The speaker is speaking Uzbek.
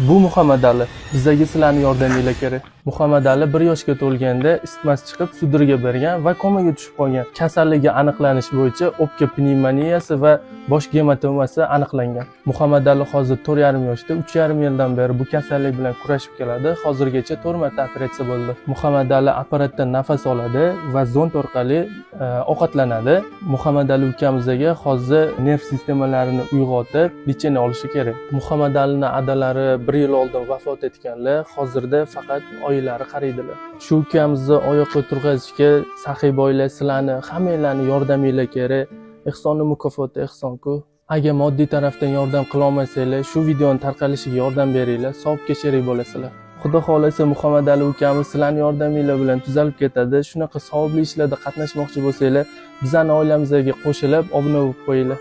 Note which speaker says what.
Speaker 1: Bu Muhammadali. Bizga sizlarni yordaminglar kerak. Muhammadali 1 yoshga to'lganda isitmasi chiqib, sudorga bergan va komaga tushib qolgan. Kasalligi aniqlanishi bo'yicha o'pka pnevmoniyasi va bosh gematomasi aniqlangan. Muhammadali hozir 4,5 yoshda, 3,5 yildan beri bu kasallik bilan kurashib keladi. Hozirgacha 4 marta operatsiya bo'ldi. Muhammadali apparatdan nafas oladi va zond orqali ovqatlanadi. Muhammadali ukamizga hozir nerv sistemalarini uyg'otib, лечение olishi kerak. Muhammadalini adalari 1 yil oldin vafot etganlar, hozirda faqat oyilari qaraydilar. Shu ukamizni oyoqqa turg'azishga, saxiy boylar, sizlarni hammanglarni yordaminglar kerak. Ehsonni mukofoti ehson-ku. Agar moddiy tarafdan yordam qila olmasanglar, shu videoni tarqalishiga yordam beringlar, savobga sherik bo'lasizlar. Xudo xohlasa, Muhammadali ukamiz sizlarni yordaminglar bilan tuzalib ketadi. Shunaqa savobli ishlarda qatnashmoqchi bo'lsanglar, bizani oilamizga qo'shilib, obuna bo'lib qo'yinglar.